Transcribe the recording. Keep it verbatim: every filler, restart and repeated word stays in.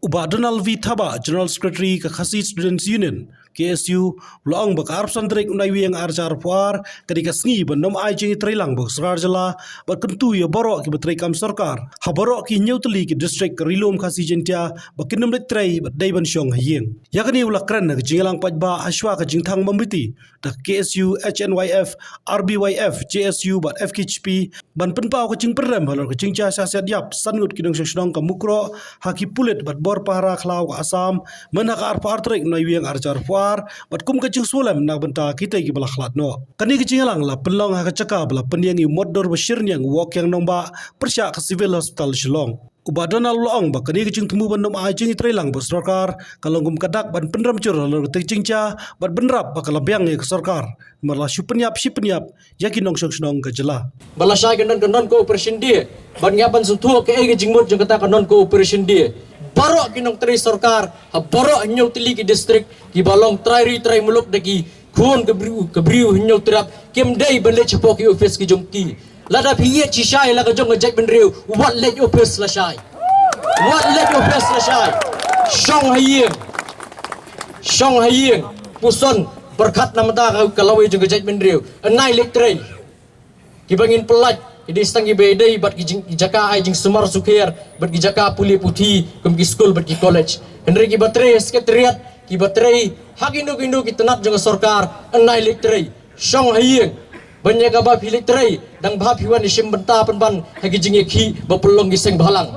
U Bah Donald V Thabah, General Secretary ka Khasi Students Union, K S U, u la ong ba ka arphew san tarik u Naiwieng arhajar arphew ar ka dei ka sngi ban ym ai jingïatreilang bad ka sorkar jylla bad kyntu ïa baroh kiba trei kam sorkar ha baroh ki hynñiew tylli ki district ka Ri Lum Khasi Jaiñtia ba kin ym leit trei bad dei ban shong ha ïing. Ïa kane u la kren ha ka jingïalang paidbah hashwa ka jingthang mombati da ka K S U, H N Y F, R B Y F, J S U bad F K H P ban pynpaw ka jingpynrem halor ka jingjia shah siat ïap san ngut ki nongshong shnong ka Mukroh ha ki pulit bad bor pahara khlaw ka Assam mynha ka arphew ar tarik u Naiwieng arhajar arphew ar bad kum ka jingsngewlem na ka bynta kitei kiba la khlad noh. Kane ka jingïalang la pynlong ha ka jaka ba la pynïeng ïa u Motdur Bashir Niang, u Wokiang Nongbah, pyrshah ka Civil Hospital Shillong. U Bah Donald u la ong ba kane ka jingthmu ban ym ai jingïatreilang bad ka sorkar ka long kum ka dak ban pynrem jur halor katei ka jingjia bad bynrap ba ka la biang ïa ka sorkar namar la shu pynïap shi pynïap ïa ki nongshong shnong ka jylla. Ba lashai ka don ka non cooperation day, ban ïa ban sngewthuh kaei ka jingmut jong kata ka non cooperation day. Baroh ki nongtrei sorkar ha baroh hynñiew tylli ki district kiba long trai ri trai muluk da ki khun ka briew, ka briew hynñiew trep, kim dei ban leit shapoh ki office ki jong ki. Lada phi ïeit shisha ïa la ka jong ka jaitbynriew, wat leit office lashai. Wat leit office lashai. Shong ha ïing. Shong ha ïing. Puson pyrkhat na ka bynta ka lawei jong ka jaitbynriew. Ym ai leit trei. Kiba ngin pyllait ki dei tang kiba ïadei bad ki jing, ki jaka ai jingsumar sukher bad ki jaka pule puthi kum ki skul bad ki college. Hynrei kiba trei ha secretariat, kiba trei ha kino kino ki tnat jong ka sorkar, ym ai leit trei. Shong ha ïing. Ban ïa kaba phi leit trei, dang ba phi wan shim bynta pynban ha ki jingïakhih ba pynlong ki seng bhalang.